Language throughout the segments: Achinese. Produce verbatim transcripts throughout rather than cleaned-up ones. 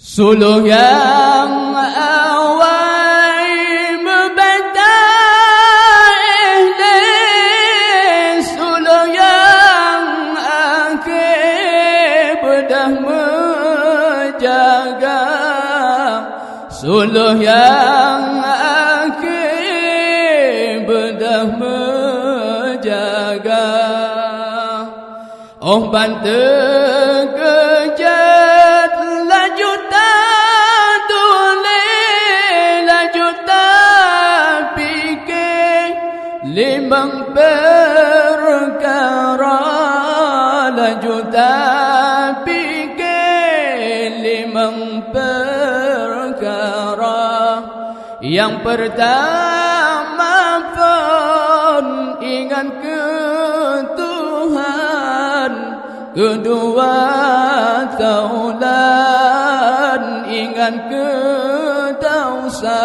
Suluh nyang awai meubeta éh lé, suluh nyang akhé beudôh meujaga, suluh nyang akhé beudôh meujaga. Óh ban teukeujot laju tatuléh, laju tapike limong peukara, laju tapike limong peukara. Nyang peurtama phon ingat keu Tuhan, keudua taulan ingat keu desya,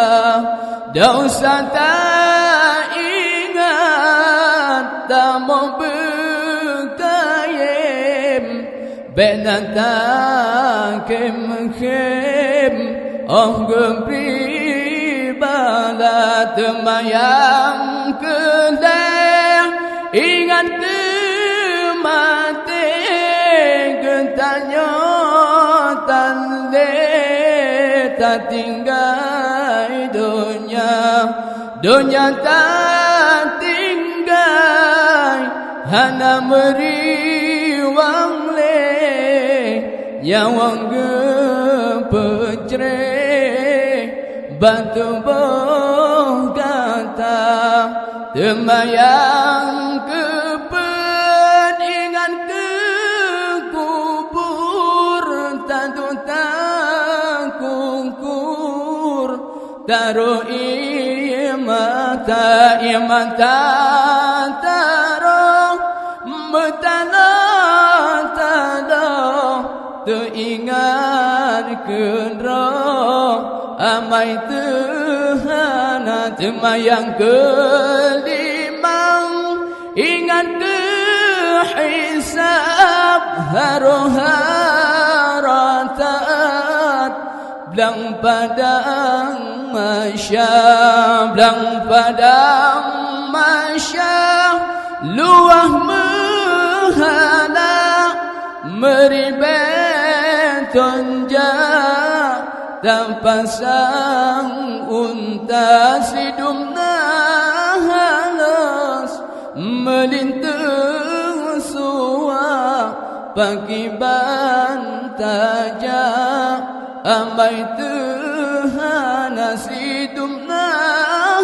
desya taingat tamong beukayém. Bék na takém-kém óh geubri bala, teuma nyang keudeh ingat teumaté, geutanyoe tan lé tatinggai donya. Donya tatinggai hana meuriwang lé, nyawöng geupeucré bak tuboh gata. Teuma nyang keupeuet ingat keu kubur, taduek takungkur. Taroh ié mata, ié mata taroh, meutanoh-tanoh, teuingat keudroe, amai teuhana. Teuma nyang keulimong, ingat keu hisab, harôh-harôh that. Blang padang mahsyar, blang padang mahsyar, luwah meuhana, meuribée thon jak, tapasang unta sidum na halôh. Meulinteung suwa pakriban tajak, amai teuhana sidum na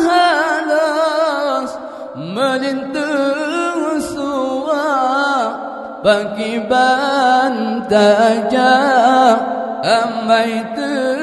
halôh. Meulinteung suwa pakriban tajak, amai teu